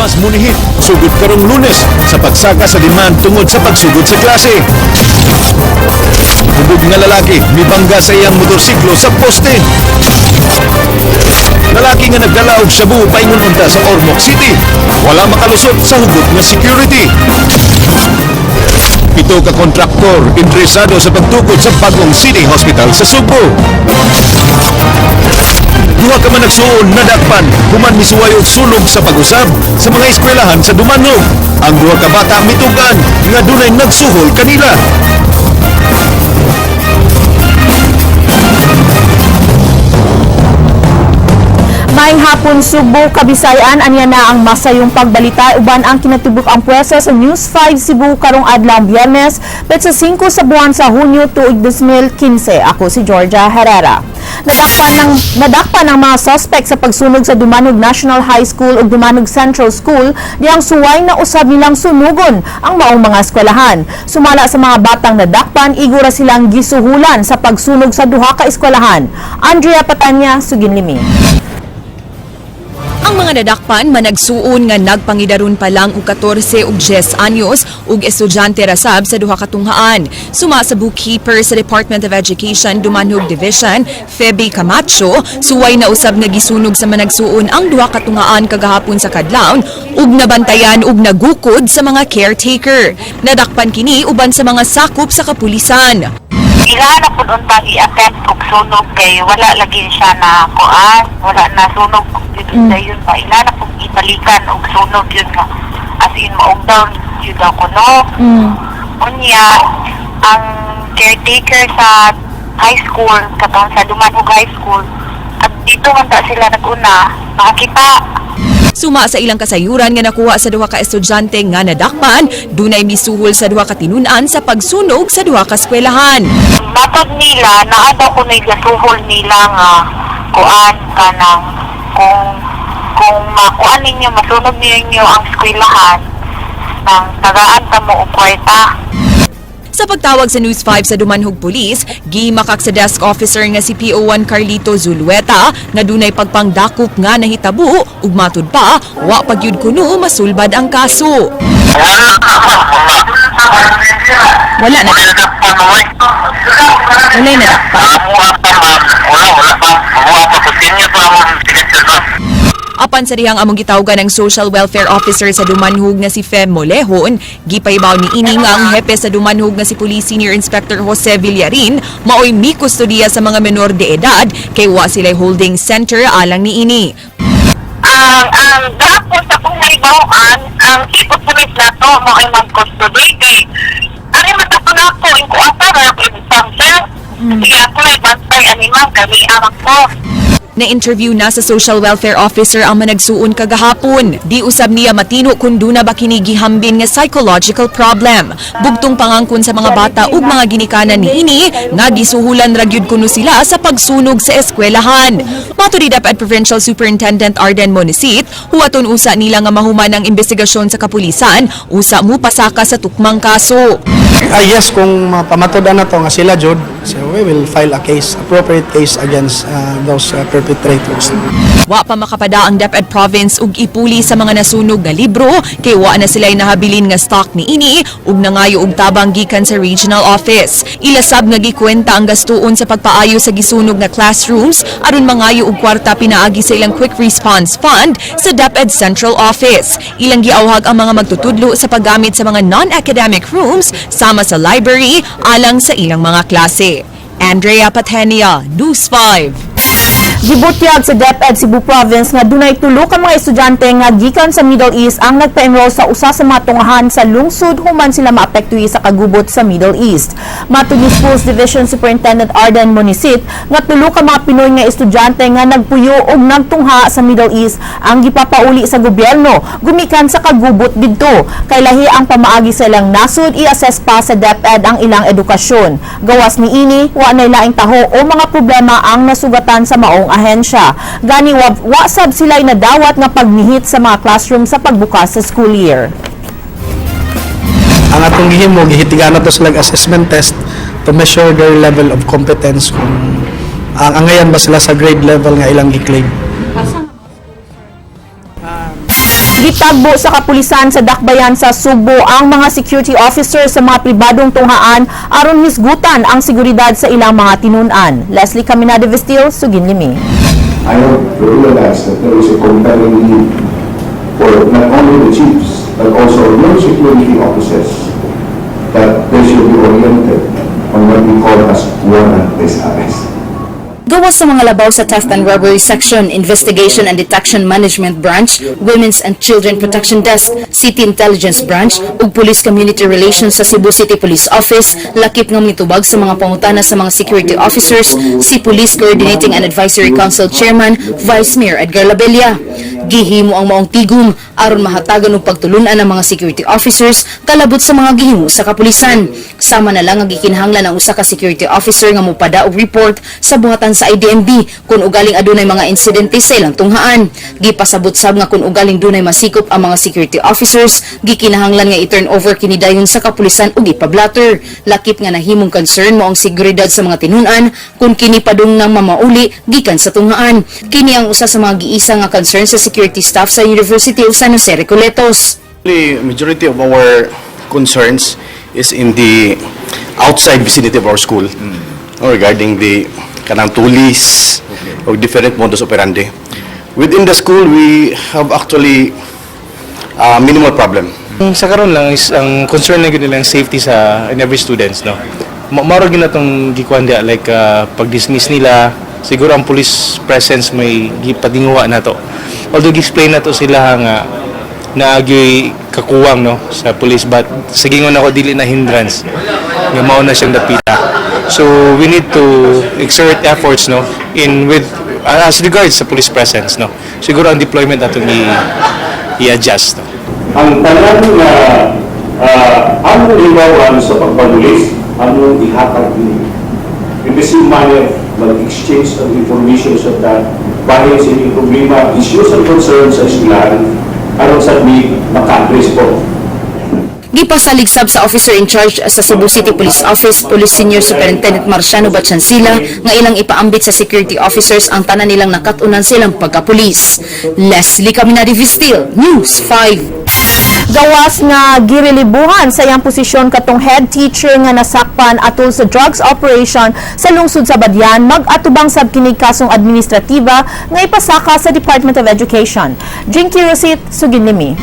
Mas munihit sugod karong Lunes sa pagsaka sa demand tungod sa pagsugod sa klase. Hubog nga lalaki mibangga sa iyang motorsiklo sa poste. Lalaki nga nagdala og shabu paingon unta sa Ormoc City. Wala makalusot sa hugot nga security. 7 ka kontraktor interesado sa pagtukod sa bagong City Hospital sa Sugbo. 2 ka managsuon nadakpan human misuway og sunog sa pag-usab sa mga eskwelahan sa Dumanjug. Ang 2 ka bata mitugan nga dunay nagsuhol kanila. Maayong hapon, Sugbo, Kabisayan, anya na ang masayong pagbalita uban ang kinatibuk ang pwersa sa News 5 Cebu karong adlaw Biyernes, petsa 5 sa buwan sa Hunyo tuig 2015. Ako si Georgia Herrera. Nadakpan ng mga suspect sa pagsunog sa Dumanjug National High School ug Dumanjug Central School diyang suway na usab nilang sunugon ang maong mga eskwelahan. Sumala sa mga batang nadakpan, igura silang gisuhulan sa pagsunog sa duha ka eskwelahan. Andrea Patanya, Suginlimi. Ang mga nadakpan managsuon nga nagpangidaron pa lang og 14 ug 10 anyos ug estudyante rasab sa duha ka tunghaan. Suma sa bookkeeper sa Department of Education Dumanjug Division, Feby Camacho, suway na usab nga gisunog sa managsuon ang duha ka tunghaan kagahapon sa kadlawon ug nabantayan ug nagukod sa mga caretaker. Nadakpan kini uban sa mga sakop sa kapulisan. Ila na pud untang i-attempt og sunog kay wala lagi siya na kuan, wala na sunog dito sa yun pa. Ila na pud ibalikan og sunog yun nga as in maugdaw yun daw kuno. Unya ang caretaker sa high school katong sa Dumanjug High School at dito man ta sila naguna nakakita. Suma sa ilang kasayuran nga nakuha sa duha ka estudyante nga nadakpan, dunay misuhol sa duha ka tinun-an sa pagsunog sa duha ka eskwelahan. Matod nila, naa daw kuno'y gasuhol nila nga kuan kanang kung makuan ninyo, masunog ninyo ang eskwelahan nang tagaan ta mo og kwarta. Sa pagtawag sa News 5 sa Dumanjug Police, gimakak sa desk officer nga si PO1 Carlito Zulueta nga dunay pagpangdakop nga nahitabo ug matud pa wa pagyud kuno masulbad ang kaso. Wala na, ma'am. Wala. Wala na. Wala na pa, ma'am. Wala na dakpan. Amuha pa, ma'am. Wala, wala pa. Amuha pa. Continue pa, ma'am. Sige, ma'am. Apan sa dihang among gitawgan ang Social Welfare Officer sa Dumanjug nga si Fem Molehon, gipahibaw ni ini nga ang hepe sa Dumanjug nga si Police Senior Inspector Jose Villarin maoy mikustodiya sa mga menor de edad kay wa sila'y holding center alang ni ini. Ang gapon sa kong naibawan, ang chief of police na to mo ay mag-custody kay ari man ako na ako in kuasa na ako ibang sir. Sige ako ay bantay ani ma'am kami amang ko. Na-interview na sa Social Welfare Officer ang managsuon kagahapon. Di usab niya matino kung duna ba kini gihambin nga psychological problem. Bugtong pangangkon sa mga bata ug mga ginikanan niini nga gisuhulan ra gyud kuno sila sa pagsunog sa eskwelahan. Matud ni DepEd Provincial Superintendent Arden Monisit, huwaton usa nila nga mahuman ang investigasyon sa kapulisan, usa mo pasaka sa tukmang kaso. Yes, kung pamatudan na to nga sila jud, so we will file a case, appropriate case against those perpetrators. Wa pa makapada ang DepEd Province ug ipuli sa mga nasunog nga libro kay wa na sila'y nahabilin nga stock niini ug nangayo og tabang gikan sa regional office. Ilasab nga gikwenta ang gastuon sa pagpaayo sa gisunog nga classrooms aron mangayo og kwarta pinaagi sa ilang Quick Response Fund sa DepEd Central Office. Ilang giawhag ang mga magtutudlo sa paggamit sa mga non-academic rooms sama sa library alang sa ilang mga klase. Andrea Patenia, News 5. Gibutyag sa DepEd Cebu Province nga dunay 3 ka mga estudyante nga gikan sa Middle East ang nagpa-enroll sa usa sa mga tungahan sa lungsod human sila maapektuhi sa kagubot sa Middle East. Matud ni Schools Division Superintendent Arden Monisit nga 3 ka mga Pinoy nga estudyante nga nagpuyo og nagtungha sa Middle East ang gipapauli sa gobyerno gumikan sa kagubot didto. Kay lahi ang pamaagi sa ilang nasod, i-assess pa sa DepEd ang ilang edukasyon. Gawas niini, wa nay laing taho o mga problema ang nasugatan sa maong ahensya. Gani wa sab sila'y nadawat nga pagnihit sa mga classroom sa pagbukas sa school year. Ang atong gihimo, gihitigan nato sila assessment test to measure their level of competence kung ang angayan ba sila sa grade level nga ilang gi-claim. Gitagbo sa kapulisan sa Dakbayan sa Sugbo ang mga security officer sa mga pribadong tunghaan aron hisgutan ang seguridad sa ilang mga tinun-an. Leslie Caminada Vestil, Suginlimi. I have realized that there is a compelling need for not only the chiefs, but also your security officers, that they should be oriented on what we call as warrantless arrest. Gawas sa mga labaw sa Theft and Robbery Section, Investigation and Detection Management Branch, Women's and Children Protection Desk, City Intelligence Branch, ug Police Community Relations sa Cebu City Police Office, lakip nga mitubag sa mga pangutana sa mga security officers, si Police Coordinating and Advisory Council Chairman, Vice Mayor Edgar Labella. Gihimo ang maong tigom aron mahatagan og pagtulunan ang mga security officers kalabot sa mga gihimo sa kapulisan. Sama na lang ang gikinahanglan ang usa ka security officer nga mopada og report sa buhatan sa IDMB kung ugaling adunay mga insidente sa ilang tunghaan. Gipasabot sab nga kung ugaling dunay masikop ang mga security officers, gikinahanglan nga i-turn over kini dayon sa kapulisan ug ipablatter. Lakip nga nahimong concern mao ang seguridad sa mga tinun-an kung kini padung nang mamauli gikan sa tunghaan. Kini ang usa sa mga giisa nga concern sa security staff sa University of San Jose Recoletos. The majority of our concerns is in the outside vicinity of our school regarding the kanang tulis or different modus operandi. Within the school, we have actually minimal problem. Ang sa karon lang is ang concern lang gyud nila ang safety sa in every students, no. Mao gyud na tong gikuan dia, like pag-dismiss nila, siguro ang police presence may gipadinguwa na to. Although gi-explain na to sila nga naagyoy kakuwang, no, sa police, but sa gingon ako, dili na hindrance nga mao na siyang dapita. So we need to exert efforts, no, in with as regards sa police presence, no. Siguro ang deployment atong i-adjust, no. Ang tanan nga among hibawan sa pagpanulis, among ihatag ini. In the same manner, mag-exchange of information sa that bahin sa inyong problema, issues and concerns sa eskwelahan, aron sa mi maka-address po. Gipasalig sab sa officer in charge sa Cebu City Police Office, Police Senior Superintendent Marciano Bachansila, nga ilang ipaambit sa security officers ang tanan nilang nakat-unan sa ilang pagkapulis. Leslie Caminadi Vistil, News 5. Gawas nga girelibuhan sa iyang posisyon katong head teacher nga nasakpan atol sa drugs operation sa lungsod sa Badian, mag-atubang sab kini kasong administratiba nga ipasaka sa Department of Education. Jinky Rosit, Suginlimi.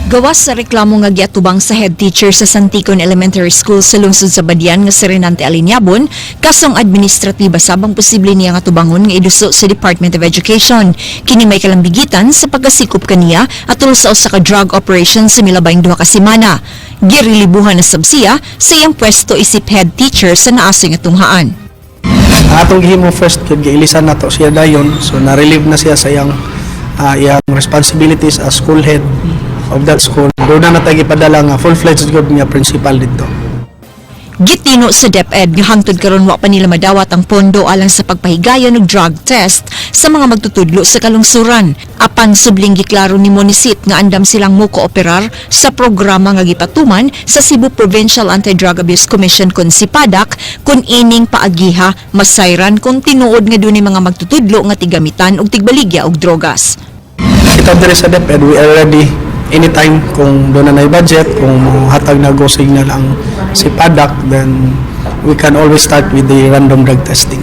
Gawas sa reklamo nga giatubang sa head teacher sa Santikon Elementary School sa lungsod sa Badian nga si Renante Alinyabon, kasong administratiba sab ang posible niya nga tubangon nga iduso sa Department of Education. Kini may kalambigitan sa pagkasikop kaniya atol sa usa ka drug operation sa milabayng 2 ka semana. Girelibuhan na sab siya sa iyang pwesto isip head teacher sa naasoy nga tunghaan. Ang atong gihimo first kay giilisan nato siya dayon, so na-relieve na siya sa iyang responsibilities as school head of that school. Doon na natay gipadala nga full-fledged gud nga principal dito. Gitino sa DepEd nga hangtod karon wa pa nila madawat ang pondo alang sa pagpahigayon og drug test sa mga magtutudlo sa kalungsuran. Apan subling giklaro ni Monisit nga andam silang mo-kooperar sa programa nga gipatuman sa Cebu Provincial Anti-Drug Abuse Commission kon SIPADAC kung ining paagiha masayran kung tinuod nga dunay mga magtutudlo nga tigamitan og tigbaligya og drogas. Kita diri sa DepEd, we are ready anytime kung doon na budget, kung hatag na go signal ang SIPADAC, then we can always start with the random drug testing.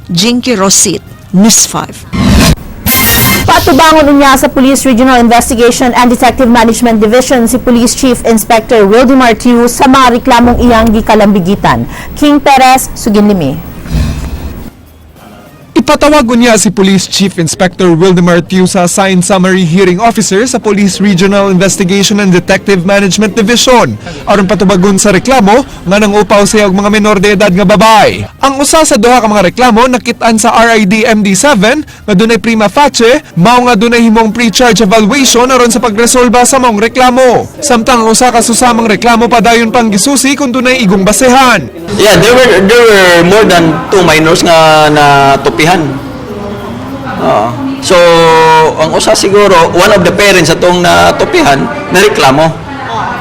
Jinky Rosit, News 5. Patubangon unya sa Police Regional Investigation and Detective Management Division si Police Chief Inspector Wildemar Tiu sa mga reklamong iyang gikalambigitan. King Perez, Suginlimi. Ipatawag niya si Police Chief Inspector Wildemar Tiu sa assigned summary hearing officer sa Police Regional Investigation and Detective Management Division aron patubagon sa reklamo nga nang-upaw siya og mga menor de edad nga babae. Ang usa sa duha ka mga reklamo nakit-an sa RID MD7 nga dunay prima facie mao nga dunay himong pre-charge evaluation aron sa pagresolba sa maong reklamo. Samtang ang usa ka susamang reklamo padayon pang gisusi kung dunay igong basehan. Yeah, there were more than two minors nga natupihan. Oo. So, ang usa siguro, one of the parents atong natupihan, nareklamo.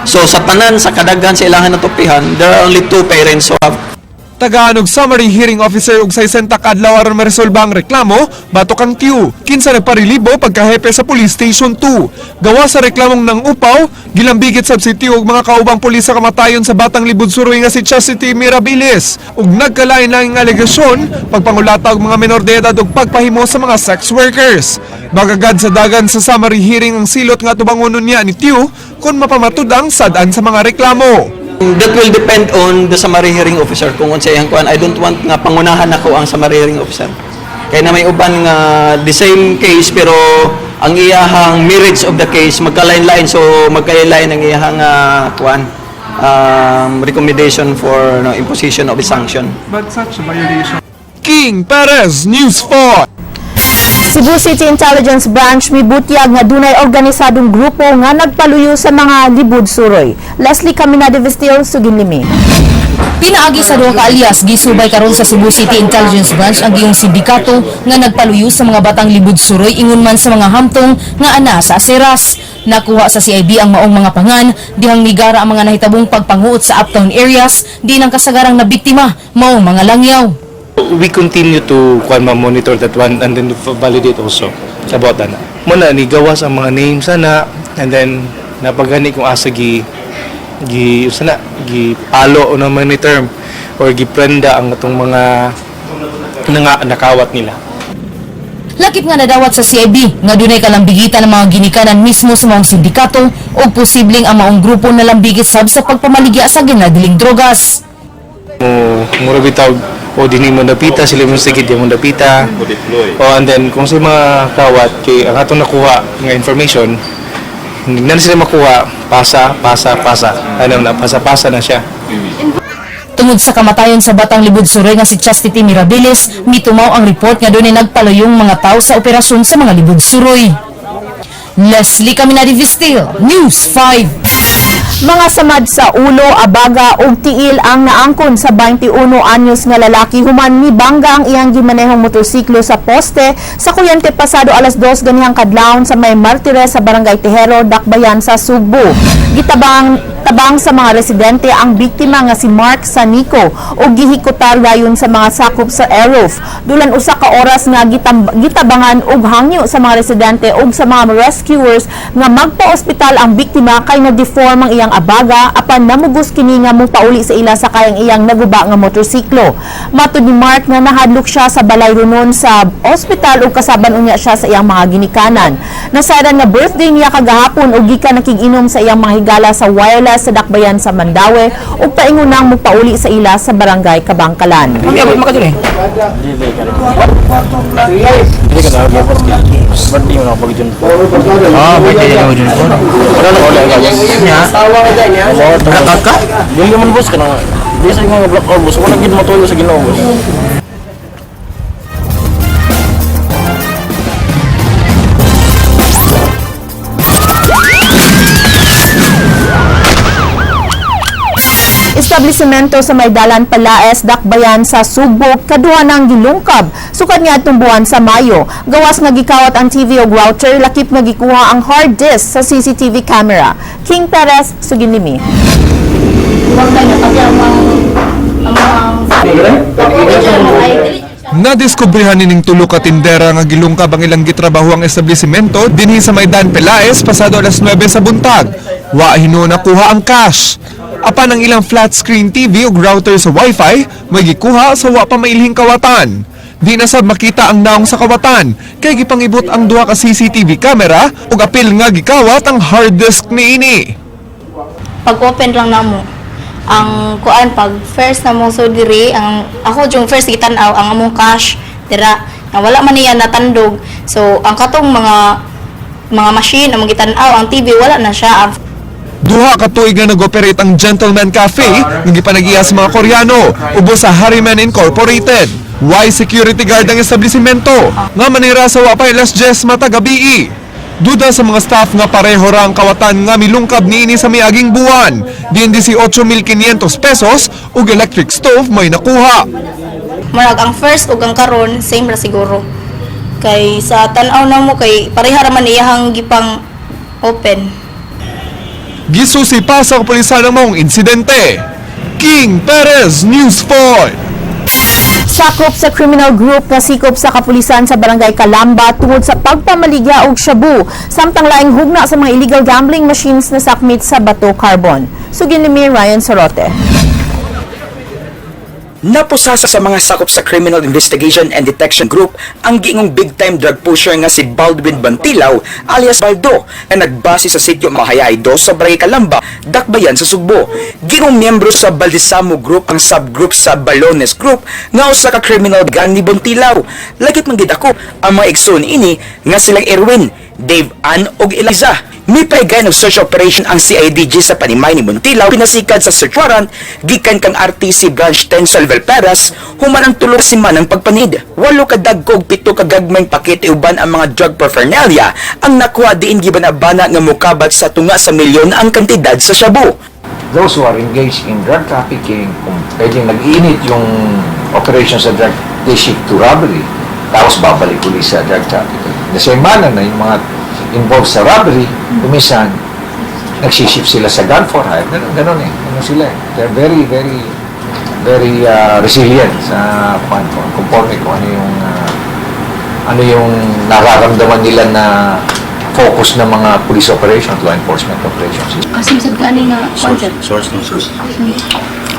So, sa tanan, sa kadaghan sa ilangan natupihan, there are only two parents who have Tagaan og summary hearing officer og 60 ka adlaw aron maresolba ang reklamo batok kang Tiu, kinsa nagparelibo pagkahepe sa Police Station 2. Gawa sa reklamong nang upaw, gilambigit sab si Tiu og mga kaubang pulis sa kamatayon sa batang libud suroy nga si Chastity Mirabilis ug nagkalain-laing alegasyon, pagpangulata og mga menor de edad ug pagpahimo sa mga sex workers. Magagad sa dagan sa summary hearing ang silot nga tubangonon niya ni Tiu kung mapamatud ang sad-an sa mga reklamo. That will depend on the summary hearing officer kung unsa iyang kuan. I don't want nga pangunahan ako ang summary hearing officer. Kay na may uban nga the same case pero ang iyahang merits of the case magkalain-lain, so magkalain ang iyahang kuan recommendation for, no, imposition of a sanction. But such a violation. King Perez, News 4. Cebu City Intelligence Branch mibutyag nga dunay organisadong grupo nga nagpaluyo sa mga libud suroy. Leslie Caminade Vestil, Suginlimi. Pinaagi sa duha ka alias, gisubay karon sa Cebu City Intelligence Branch ang gihong sindikato nga nagpaluyo sa mga batang libud suroy ingon man sa mga hamtong nga ana sa aseras. Nakuha sa CIB ang maong mga pangan dihang migara ang mga nahitabong pagpanguot sa uptown areas di nang kasagarang nabiktima maong mga langyaw. We continue to kuan ma monitor that one and then validate also about that. Muna ni gawas ang mga names ana and then napagani kung asa gi gi usa na gi palo o naman ni term or giprenda ang atong mga nakawat nila. Lakip nga nadawat sa CIB nga dunay kalambigitan ng mga ginikanan mismo sa maong sindikato o posibleng ang maong grupo na lambigit sab sa pagpamaligya sa ginadiling drogas. Mo mura bitaw o dinhi mo dapita sila mo sige di mo dapita o and then kung sa mga kawat kay ang atong nakuha nga information, hindi na sila makuha, pasa pasa pasa, ano na, pasa pasa na siya. Tungod sa kamatayon sa batang libud suroy nga si Chastity Mirabilis, mitumaw ang report nga dunay nagpalayong mga tao sa operasyon sa mga libud suroy. Leslie Caminadi Vistil, News 5. Mga samad sa ulo, abaga ug tiil ang naangkon sa 21 anyos nga lalaki human mibangga ang iyang gimanehong motorsiklo sa poste sa kuryente pasado alas 2 ganihang kadlawon sa may Martires sa Barangay Tejero, Dakbayan sa Sugbo. Gitabang tabang sa mga residente ang biktima nga si Mark Sanico ug gihikutar dayon sa mga sakop sa airoof. Dulan usa ka oras nga gitabangan og hangyo sa mga residente ug sa mga rescuers nga magpa-ospital ang biktima kay na-deform ang iyang abaga, apan namugos kini nga mopauli sa ila sa kayang iyang naguba nga motorsiklo. Matud ni Mark nga nahadlok siya sa balay runon sa ospital ug kasaban unya siya sa iyang mga ginikanan. Nasayran nga birthday niya kagahapon ug gikan nakig-inom sa iyang mga higala sa wireless sa Dakbayan sa Mandaue ug paingonang mopauli sa ila sa Barangay Kabangkalan. Establishmento sa Maydalan Palaes, Dakbayan sa Sugbo, kaduha nang gilungkab sukad nga buwan sa Mayo. Gawas nga gikawat ang TV ug router, lakip nga gikuha ang hard disk sa CCTV camera. King Perez, Suginlimi. Nadiskubrehan nining tulo ka tindera nga gilungkab ang ilang gitrabaho ang establishmento dinhi sa Maydan Pelaez pasado alas 9 sa buntag. Wa hinuon nakuha ang cash. Apan ang ilang flat screen TV ug router sa wifi may gikuha sa wa pa mailhing kawatan. Di na sab makita ang naong sa kawatan kay gipangibot ang duha ka CCTV camera ug apil nga gikawat ang hard disk niini. Pag-open lang namo ang kuan, pag first na mo, so diri ang ako yung first gitan-aw ang among cash dira na wala man niya natandog. So ang katong mga machine among gitan-aw, ang TV, wala na siya ang Duha ka tuig nga nag-operate ang Gentleman Cafe nga gipanag-iya sa mga Koreano ubos sa Harriman Incorporated. Why security guard ang establishmento nga manira sa wa pay alas 10 matag gabii. Duda sa mga staff nga pareho ra ang kawatan nga milungkab niini sa miaging buwan. Diin 18,500 pesos ug electric stove may nakuha. Murag ang first ug ang karon same ra siguro kay sa tan-aw na mo kay pareha ra man iyahang gipang open. Gisusi pa sa kapulisan ang maong insidente. King Perez, News 4. Sakop sa criminal group nga sikop sa kapulisan sa Barangay Kalamba tungod sa pagpamaligya og shabu samtang laing hugna sa mga illegal gambling machines na sakmit sa Bato Carbon. Sugin ni Ryan Sorote. Napusasa sa mga sakop sa Criminal Investigation and Detection Group ang giingong big-time drug pusher nga si Baldwin Bantilaw alias Baldo na nagbase sa sitio Mahayay 2 sa Barangay Kalamba, Dakbayan sa Sugbo. Giingong miyembro sa Baldisamo Group ang subgroup sa Balones Group nga usa ka criminal gang ni Bantilaw. Lagit man gid ako ang mga igsoon ini nga silang Erwin, Dave Ann ug Eliza. Mipahigayon og search operation ang CIDG sa panimay ni Muntilaw, pinasikad sa search warrant gikan kang RTC Branch 10 sa Peras human ang 3 semanang pagpanid. 8 ka dagko ug 7 ka gagmayng pakete uban ang mga drug paraphernalia ang nakuha diin gibanabana nga mokabat sa tunga sa milyon ang kantidad sa shabu. Those who are engaged in drug trafficking, kung pwedeng nag-init yung operation sa drug, they shift to robbery. Tapos babalik uli sa drug trafficking. The same manner na yung mga involved sa robbery, kumisan, nagsishift sila sa gun for hire. Ganun, ganun eh. Ganun sila eh. They're very, very, very resilient sa kung, conforme kung ano yung nararamdaman nila na focus ng mga police operations, law enforcement operations. Asim sad ka ani nga kuan, sir? Source, no source.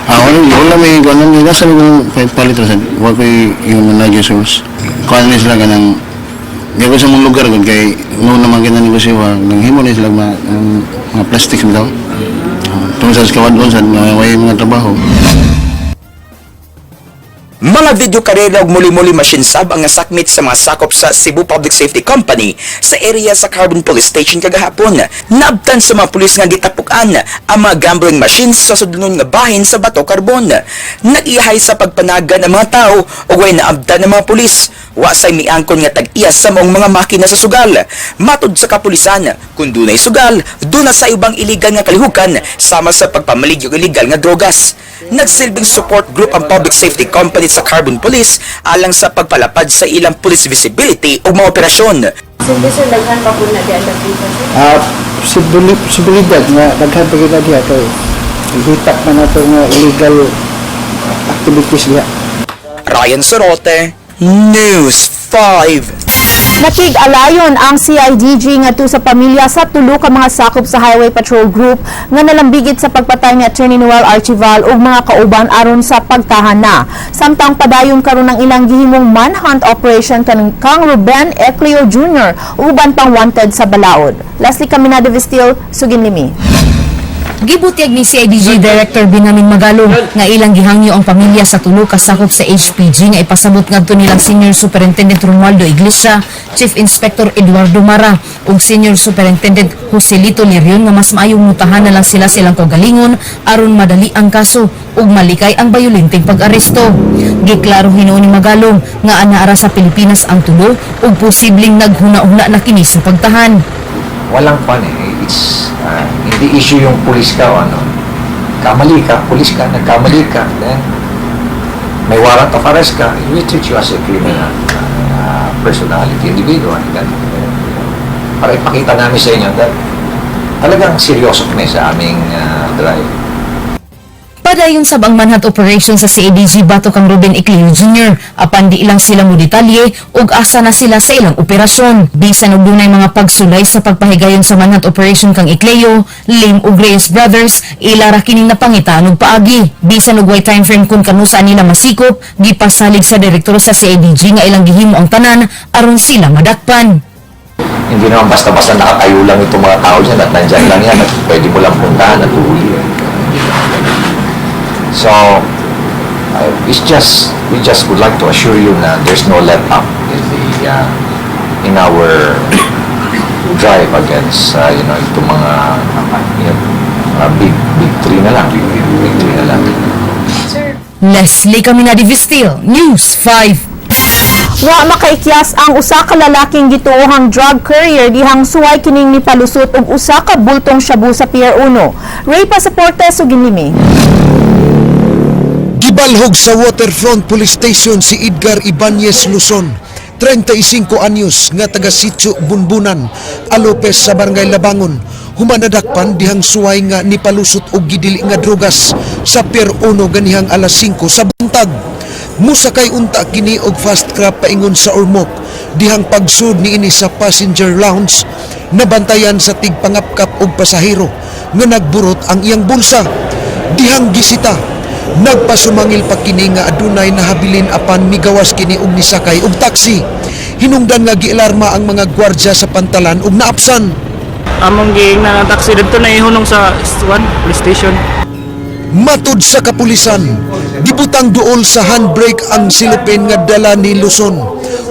Ah, wala, wala may kuan nila sa mga palit sa wa koy yung manager source. Kuan ni sila kanang di ko sa mga lugar gud kay no naman kita negosyo nang himo ni sila mga plastic daw. Tungod sa kawadon sa mga way mga trabaho. Mga video karera ug muli-muli machine sab ang nasakmit sa mga sakop sa Cebu Public Safety Company sa area sa Carbon Police Station kagahapon. Naabtan sa mga pulis nga gitapukan ang mga gambling machines sa sudlonon nga bahin sa Bato Carbon. Nag-ihay sa pagpanagan ang mga tao ug way naabtan ng mga pulis. Wa say miangkon nga tag-iya sa maong mga makina sa sugal. Matud sa kapulisan, kung dunay sugal, duna sa ubang iligal nga kalihukan sama sa pagpamaligya og illegal nga drogas. Nagsilbing support group ang Public Safety Company sa Carbon Police alang sa pagpalapad sa ilang police visibility ug mga operasyon. Sige sir, daghan pa po na diyan daghan, sir. Ah, posibilidad nga daghan pa gid diha kay gitak man nato nga illegal activities diha. Ryan Sorote, News 5. Nakig-alayon ang CIDG ngadto sa pamilya sa tulo ka mga sakop sa Highway Patrol Group nga nalambigit sa pagpatay ni Attorney Noel Archival ug mga kauban aron sa pagtahan na. Samtang padayon karon ang ilang gihimong manhunt operation kang Ruben Ecleo Jr. ug uban pang wanted sa balaod. Leslie Caminada Vestil, sugin limi. Gibutyag ni CIDG Director Benjamin Magalong nga ilang gihangyo ang pamilya sa tulo ka sakop sa HPG nga ipasabot ngadto nilang Senior Superintendent Romualdo Iglesia, Chief Inspector Eduardo Mara ug Senior Superintendent Joselito Lirion nga mas maayong mutahan na lang sila silang kaugalingon aron madali ang kaso ug malikay ang bayolenteng pag-aresto. Giklaro hinuon ni Magalong nga anaara sa Pilipinas ang tulo ug posibleng naghuna-huna na kini sa pagtahan. Walang kwan eh. It's, hindi issue yung pulis ka o ano. Kamali ka, pulis ka, nagkamali ka, then may warrant of arrest ka, we treat you as a criminal personality, individual. Ganun. Para ipakita namin sa inyo that talagang seryoso kami sa aming drive. Padayon sab ang manhunt operation sa CIDG batok kang Ruben Ecleo Jr. Apan di ilang sila mo detalye ug asa na sila sa ilang operasyon. Bisan og dunay mga pagsulay sa pagpahigayon sa manhunt operation kang Ecleo, Lim ug Reyes Brothers, ila ra kining napangitaan og paagi. Bisan og way time frame kung kanusa nila masikop, gipasalig sa direktor sa CIDG nga ilang gihimo ang tanan aron sila madakpan. Hindi naman basta-basta nakatayo lang itong mga tao dyan at nandyan lang yan at pwede mo lang puntahan at uhuli. Hindi naman ganun. So, it's just, we just would like to assure you na there's no let up in our drive against, itong mga big, big three na lang. Big three na lang. Leslie Caminadi Vistil, News 5. Wa makaikyas ang usa ka lalaking gituohang drug courier dihang suway kining nipalusot og usa ka bultong shabu sa Pier 1. Ray Pasaporte, suginlimi. Gibalhog sa Waterfront Police Station si Edgar Ibanez Luzon, 35 anyos, nga taga Sitio Bunbunan, Alopes sa Barangay Labangon. Human nadakpan dihang suway nga nipalusot og gidili nga drogas sa Pier 1 ganihang alas 5 sa buntag. Musakay unta kini og fast craft paingon sa Ormoc. Dihang pagsud niini sa passenger lounge, nabantayan sa tigpangapkap og pasahero nga nagburot ang iyang bulsa. Dihang gisita, nagpasumangil pa kini nga adunay nahabilin apan migawas kini og nisakay og taxi. Hinungdan nga gialarma ang mga gwardya sa pantalan ug naapsan. Among giingnan ang taxi didto na ihunong sa one police station. Matud sa kapulisan, gibutang duol sa handbrake ang silupin nga dala ni Luzon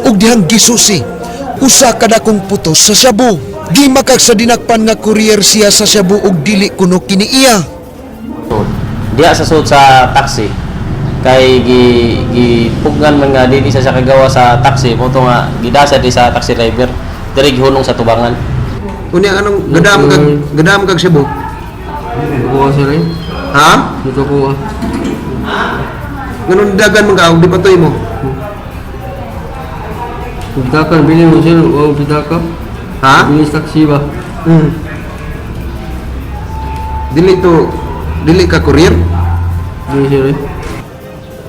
ug dihang gisusi usa ka dakong putos sa shabu. Gimakak sa dinakpan nga courier siya sa shabu ug dili kuno kini iya. Diha sa sud sa taxi kay gi gipugnan man nga dili sa siya kagawa sa taxi mo to nga gidasa di sa taxi driver diri gihunong sa tubangan. Unya, anong gadam kag shabu? Kuha sir eh. Ha? Dito ko. Nganong dagan man ka og di patoy mo? Pitaka bili mo sir, o pitaka. Ha? Bili sa taxi ba? Dili to dili ka courier? Dili sir eh.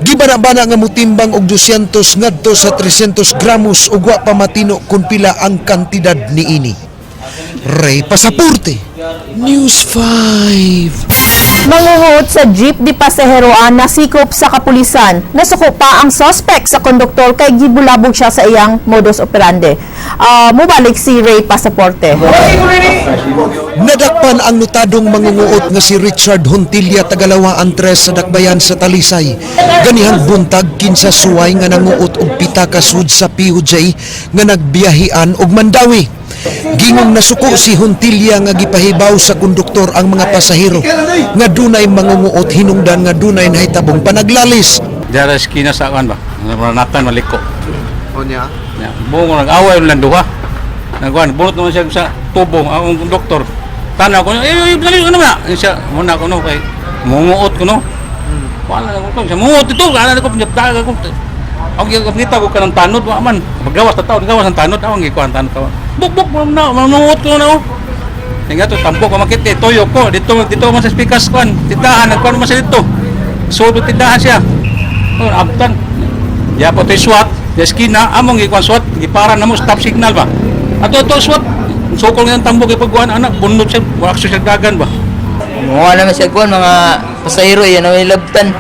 Gibana-bana nga mutimbang og 200 ngadto sa 300 gramos ug wa pa matino kung pila ang kantidad niini. Ray Pasaporte, News 5. Mangunguot sa jeep di pasahero ang nasikop sa kapulisan. Nasuko pa ang suspect sa konduktor kay gibulabog siya sa iyang modus operandi. Mubalik si Ray Pasaporte. Nadakpan ang notadong mangunguot nga si Richard Hontilla, taga Lawaan 3 sa Dakbayan sa Talisay. Ganihang buntag kinsa suway nga nanguot og pitaka sud sa PUJ nga nagbiyahian og Mandawi. Gingong nasuko si Hontilla nga gipahibaw sa konduktor ang mga pasahero nga dunay mangunguot hinungdan nga dunay nahitabong panaglalis. Diara eskina sa kan ba? Natan maliko. O niya? Ya, buong nag-away lang duha. Nagkuan, bunot naman siya sa tubo ang konduktor. Tanaw ko, eh, eh, dali ano na. Siya, muna ko no kay munguot ko no. Wala na ko, siya munguot ito, wala na ko daga ko. Ang kita ko kanang tanod wa man. Magawas ta taon, gawas ang tanod, awang gikuan tanod ka. Bukbuk mo na, manunguot ko na oh. Nga to tambok ko makita, toyo ko dito dito man sa speakers kuan, tindahan nagkuan man sa dito. So tindahan siya. Oh, abtan. Ya po to'y SWAT, ya eskina, among gikuan SWAT, gipara na mo stop signal ba. Ato to SWAT, sukol nga ang tambok ipagkuan anak, bunot siya, wala siya dagan ba. Mga naman siya kuan mga pasahero yan ang ilabtan.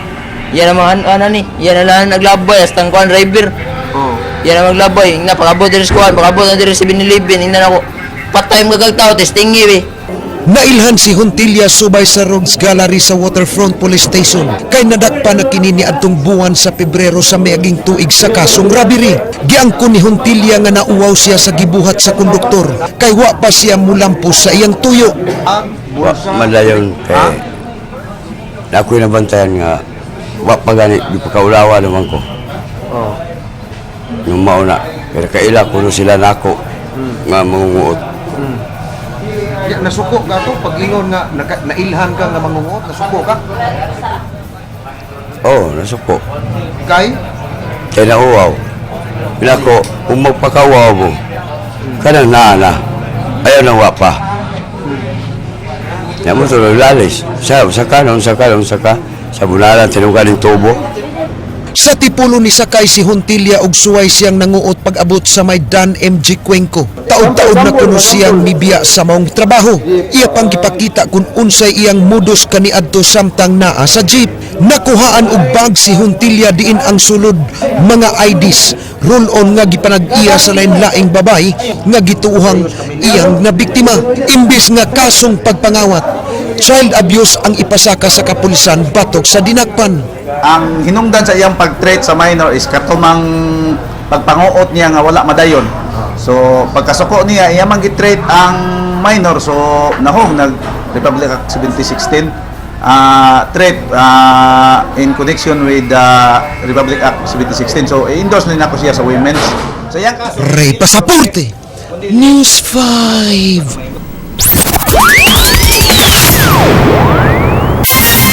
Yan ang mga ano ni, yan ang lang naglabay hasta ang kuan driver. Oh. Yan ang maglabay, ingna pakabot diri sa kuan, pakabot na diri sa 7-Eleven, ingna nako. Patay mo kag tao testingi be. Nailhan si Hontilla subay sa Rogues Gallery sa Waterfront Police Station kay nadakpan na kini ni adtong buwan sa Pebrero sa miaging tuig sa kasong robbery. Giangkon ni Hontilla nga nauwaw siya sa gibuhat sa konduktor kay wa pa siya mulampos sa iyang tuyo. Wa madayon kay na ako'y nabantayan nga wa pa gani di pa kaulawa naman ko. Oh. Nung mauna, pero kaila kuno sila nako nga mangunguot. Ya, nasuko ka to pag ingon nga nailhan ka nga mangunguot, nasuko ka? Oh, nasuko. Kay Kay nauwaw. Pinako, kung magpakauwaw mo, kanang naa na. Ayaw nang wa pa. Ya mo tuloy lalis. Sa kanon, sa kanon, sa ka. Sa bunalan, tinugan ng tubo. Sa tipulo ni sakay si Hontilla og suway siyang nanguot pag-abot sa may Dan MG Cuenco. Taod-taod na kuno siyang mibiya sa maong trabaho. Iya pang gipakita kung unsay iyang modus kaniadto samtang naa sa jeep. Nakuhaan og bag si Hontilla diin ang sulod mga IDs, roll-on nga gipanag-iya sa lain-laing babay nga gituohang iyang nabiktima. Imbis nga kasong pagpangawat, child abuse ang ipasaka sa kapulisan batok sa dinakpan. Ang hinungdan sa iyang pag-treat sa minor is katumang pagpanguot niya nga wala madayon. So pagkasuko niya, iya man gi-treat ang minor, so nahong nag Republic Act 7016 threat in connection with the Republic Act 7016. So i-endorse nila nako siya sa women's. So iyang kaso Ray Pasaporte, News 5.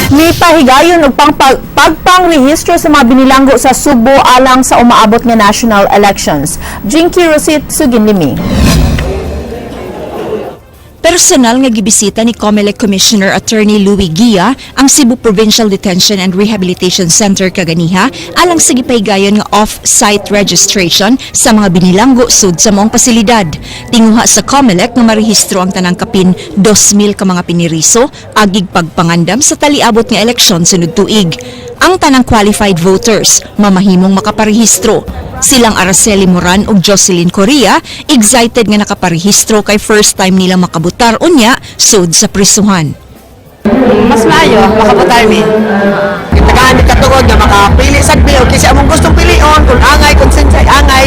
Mipahigayon og pagpangrehistro sa mga binilanggo sa Sugbo alang sa umaabot nga national elections. Jinky Rosit Suginlimi. Personal nga gibisita ni COMELEC Commissioner Attorney Louis Gia ang Cebu Provincial Detention and Rehabilitation Center kaganiha alang sa gipaygayon nga off-site registration sa mga binilanggo sud sa maong pasilidad. Tinguha sa COMELEC nga marehistro ang tanang kapin 2,000 ka mga piniriso agig pagpangandam sa taliabot nga eleksyon sunod tuig. Ang tanang qualified voters mamahimong makaparehistro. Silang Araceli Moran ug Jocelyn Correa excited nga nakaparehistro kay first time nila makabutar unya sud sa prisuhan. Mas maayo, makabutar mi. Tagaan mi katungod nga makapili sad mi og kinsa among gustong pilion, kung angay, kung sinsay angay.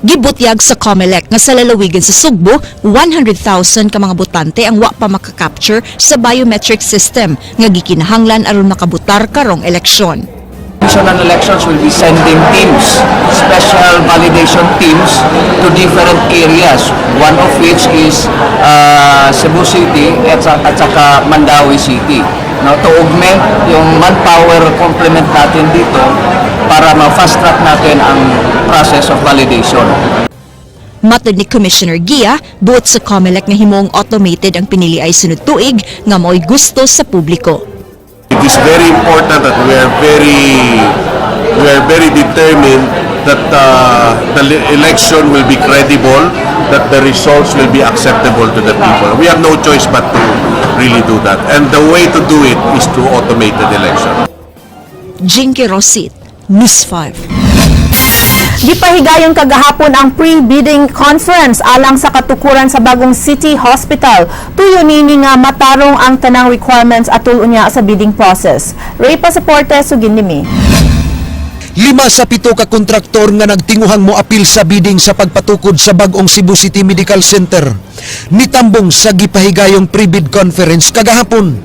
Gibutyag sa COMELEC nga sa lalawigan sa Sugbo, 100,000 ka mga botante ang wa pa makakapture sa biometric system nga gikinahanglan aron makabutar karong eleksyon. Commission on Elections will be sending teams, special validation teams to different areas, one of which is Cebu City at saka Mandaue City. No, to augment yung manpower complement natin dito para ma-fast track natin ang process of validation. Matod ni Commissioner Gia, buot sa COMELEC nga himong automated ang pinili ay sunod tuig nga mao'y gusto sa publiko. It is very important that we are very determined that the election will be credible, that the results will be acceptable to the people. We have no choice but to really do that. And the way to do it is through automated election. Jinky Rosit, News 5. Gipahigayon kagahapon ang pre-bidding conference alang sa katukuran sa bagong City Hospital. Tuyo nini nga matarong ang tanang requirements atul unya sa bidding process. Ray Pasaporte, sugin nimi. 5 sa 7 ka kontraktor nga nagtinguhang moapil sa bidding sa pagpatukod sa bag-ong Cebu City Medical Center nitambong sa gipahigayong pre-bid conference kagahapon.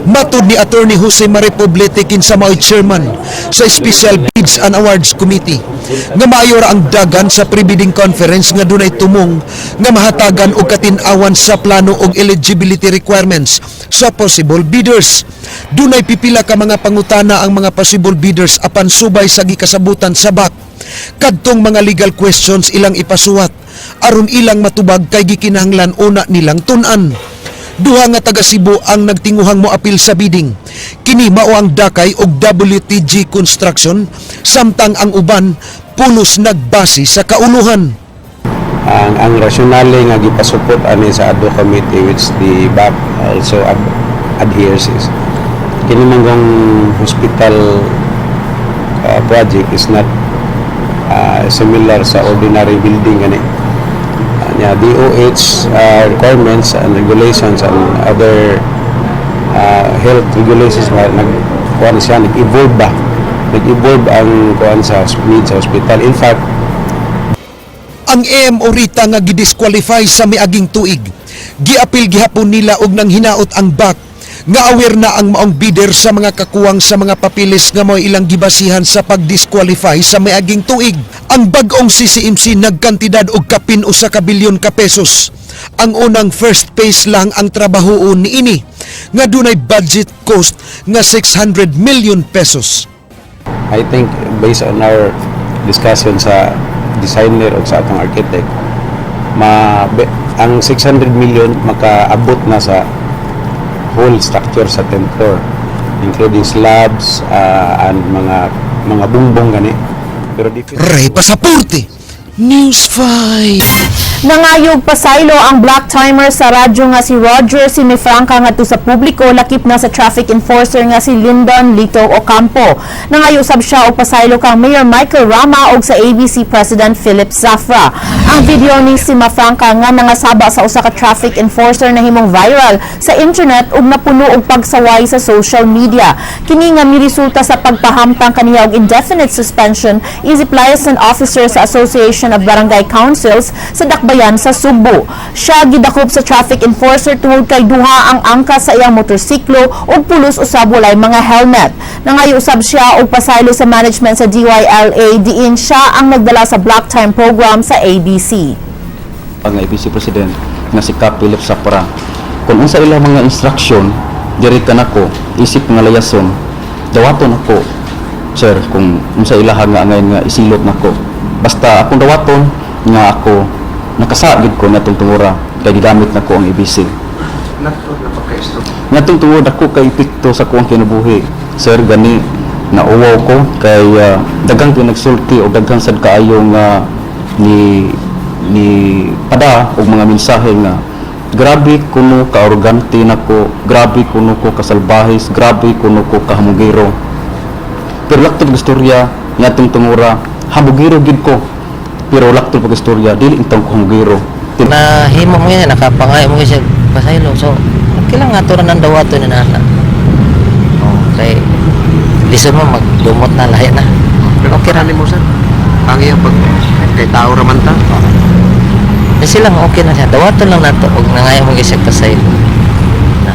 Matod ni Attorney Jose Mari Poblete, kinsa mao'y chairman sa Special Bids and Awards Committee, nga maayo ra ang dagan sa pre-bidding conference nga dunay tumong nga mahatagan og katin-awan sa plano og eligibility requirements sa possible bidders. Dunay pipila ka mga pangutana ang mga possible bidders, apan subay sa gikasabutan sa BAC, kadtong mga legal questions ilang ipasuwat aron ilang matubag kay gikinahanglan una nilang tun-an. Duha nga taga Cebu ang nagtinguhang moapil sa bidding. Kini mao ang Dakay og WTG Construction, samtang ang uban pulos nagbase sa kauluhan. Ang rationale nga gipasupot ani sa ad hoc committee, which the BAC also adheres, is kini manggong hospital project is not similar sa ordinary building gani. Nya DOH requirements and regulations and other health regulations ba, nag kuan siya, nag-evolve ba, nag-evolve ang kuan sa needs sa hospital. In fact, Ang AM Orita nga gidisqualify sa miaging tuig, giapil gihapon nila og nang hinaot ang BAC nga aware na ang maong bidder sa mga kakuwang sa mga papilis nga mo'y ilang gibasihan sa pagdisqualify sa miaging tuig. Ang bag-ong CCMC nagkantidad og kapin 1 ka bilyon ka pesos. Ang unang first phase lang ang trabahoon niini nga dunay budget cost nga 600 million pesos. I think based on our discussion sa designer o sa atong architect, ang 600 million makaabot na sa whole structure sa 10th floor, including slabs and mga bungbong gani, pero di Ray Pasaporte, News 5. Nangayog pasaylo ang black timer sa radyo nga si Roger Simifranca ngadto sa publiko, lakip na sa traffic enforcer nga si Lyndon Lito Ocampo. Nangayo usab siya og pasaylo kang Mayor Michael Rama og sa ABC President Philip Zafra. Ang video ni Simafranca nga nangasaba sa usa ka traffic enforcer nahimong viral sa internet ug napuno og pagsaway sa social media. Kini nga miresulta sa pagpahamtang kaniya og indefinite suspension isip liaison officer sa Association of Barangay Councils sa Dakbayan sa Sugbo. Siya gidakop sa traffic enforcer tungod kay duha ang angka sa iyang motorsiklo ug pulos usab walay mga helmet. Nangayo usab siya og pasaylo sa management sa DYLA diin siya ang nagdala sa Black Time program sa ABC. Ang ABC President nga si Cap Philip Sapra, kung unsa ilang mga instruction diri kanako isip nga liaison, dawaton ako, sir, kung unsa ilaha nga angay nga isilot nako, basta akong dawaton nga ako. Nakasa gid ko natong tungura kay gigamit nako ang EBC. Ngatong tungod ako kay epekto sa kuang kinabuhi. Sir, gani nauwaw ko kay daghang pinagsulti o daghang sad kaayo nga ni pada og mga mensahe nga grabe kuno ka-arrogante nako, grabe kuno ko kasalbahis, grabe kuno ko kahamugiro. Pero laktod istorya ngatong tungura, hamugiro gid ko. Pero laktod pag istorya, dili intawon ko hamugiro. Na himo mo yan, nakapangay mo siya pasaylo. So, okay lang nga to na nang dawato ni nana. Oh, kay lisod mo magdumot na lahi na. Pero okay ra nimo, sir? Ang iyang pag kay tao ra man ta. Di silang okay na siya. Dawaton lang nato og nangayo mo siya pasaylo.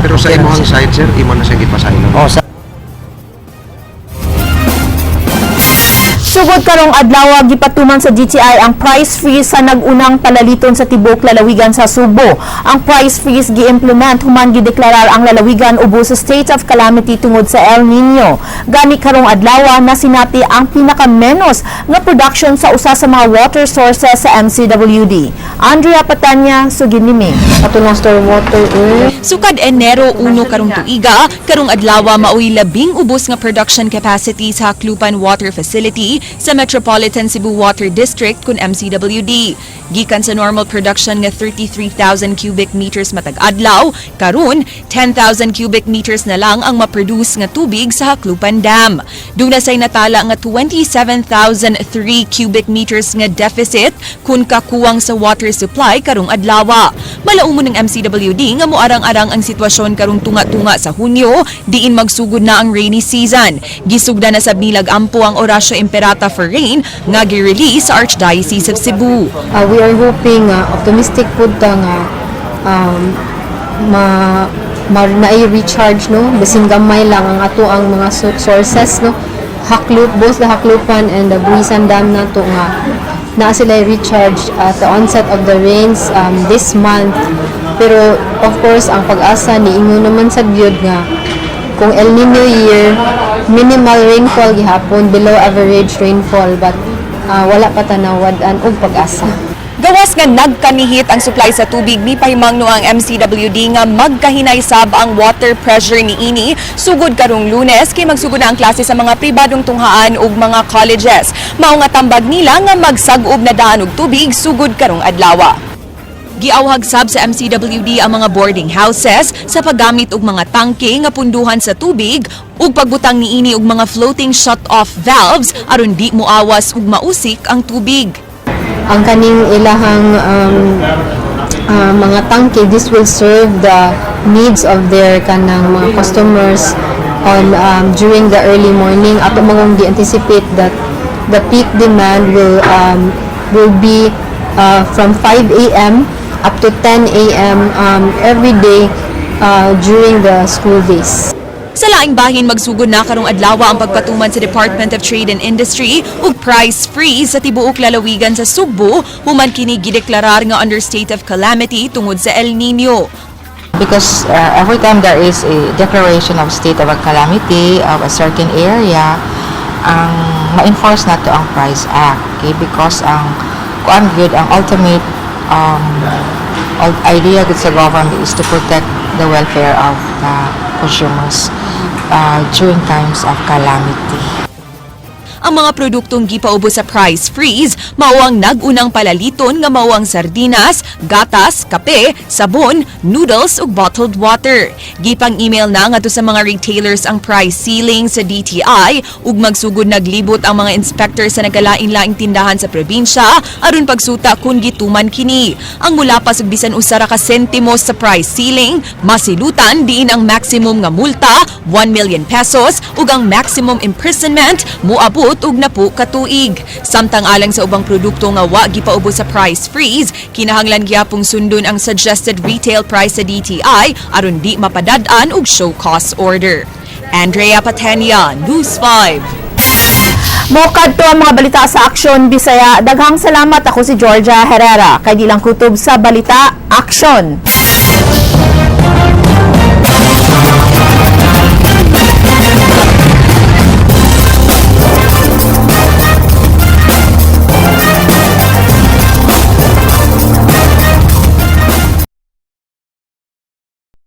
Pero sa Okay na imong siya. side, sir, imo na siyang gipasaylo? Oh, sa Sugod karong adlaw, gipatuman sa DTI ang price freeze sa nag-unang palaliton sa tibuok lalawigan sa Sugbo. Ang price freeze gi-implement human gideklarar ang lalawigan ubos sa state of calamity tungod sa El Nino. Gani karong adlaw nasinati ang pinakamenos nga production sa usa sa mga water sources sa MCWD. Andrea Patanya, sugid ni Ming. Ato ng store water eh. Sukad Enero 1 karong tuiga, karong adlaw maoy 10 nga production capacity sa Haklupan Water Facility sa Metropolitan Cebu Water District kun MCWD. Gikan sa normal production nga 33,000 cubic meters matag adlaw, karon 10,000 cubic meters na lang ang ma-produce nga tubig sa Haklupan Dam. Duna say natala nga 27,003 cubic meters nga deficit kun kakuwang sa water supply karong adlaw. Malaumon ng MCWD nga moarang-arang ang sitwasyon karong tunga-tunga sa Hunyo, diin magsugod na ang rainy season. Gisugda na sab nilag ampo ang Oratio Imperata for Rain nga gi-release sa Archdiocese of Cebu. We are hoping, optimistic pud ta nga ma, ma na-recharge, no, bisin gamay lang ang ato ang mga sources, no, Haklup, both the Haklupan and the Buhisan Dam nato nga naa sila recharge at the onset of the rains this month. Pero of course, ang PAGASA niingon naman sa gyud nga kung El Nino year, minimal rainfall gihapon, below average rainfall, but wala pa ta nawad-an og pag-asa. Gawas nga nagkanihit ang supply sa tubig, mipahimangno ang MCWD nga magkahinay sab ang water pressure niini sugod karong Lunes kay magsugod na ang klase sa mga pribadong tunghaan ug mga colleges. Mao nga tambag nila nga magsag-ob na daan og tubig sugod karong adlaw. Giawhag sab sa MCWD ang mga boarding houses sa paggamit og mga tangke nga punduhan sa tubig ug pagbutang niini og mga floating shut-off valves aron di moawas ug mausik ang tubig. Ang kaning ilahang mga tangke, this will serve the needs of their kanang mga customers on during the early morning. Ato mangong gi-anticipate that the peak demand will be from 5 a.m. up to 10 a.m. Every day during the school days. Sa laing bahin, magsugod na karong adlaw ang pagpatuman sa Department of Trade and Industry ug price freeze sa tibuok lalawigan sa Sugbo human kini gideklarar nga under state of calamity tungod sa El Nino. Because every time there is a declaration of state of a calamity of a certain area, ang ma-enforce na to ang Price Act. Okay? Because ang kuan gyud, ang ultimate idea gud sa government is to protect the welfare of the consumers during times of calamity. Ang mga produktong gipaubos sa price freeze mao ang nag-unang palaliton nga mao ang sardinas, gatas, kape, sabon, noodles ug bottled water. Gipang email na ngadto sa mga retailers ang price ceiling sa DTI ug magsugod naglibot ang mga inspector sa nagkalain-laing tindahan sa probinsya aron pagsuta kung gituman kini. Ang mulapas og bisan usa ra ka sentimos sa price ceiling, masilutan diin ang maximum nga multa ₱1 million ug ang maximum imprisonment moabot og 10 ka tuig. Samtang alang sa ubang produkto nga wa gipaubos sa price freeze, kinahanglan gyapong sundon ang suggested retail price sa DTI aron di mapadad-an og show cause order. Andrea Patenia, News 5. Mokadto ang mga balita sa Aksyon Bisaya. Daghang salamat, ako si Georgia Herrera. Kay di lang kutob sa balita, aksyon!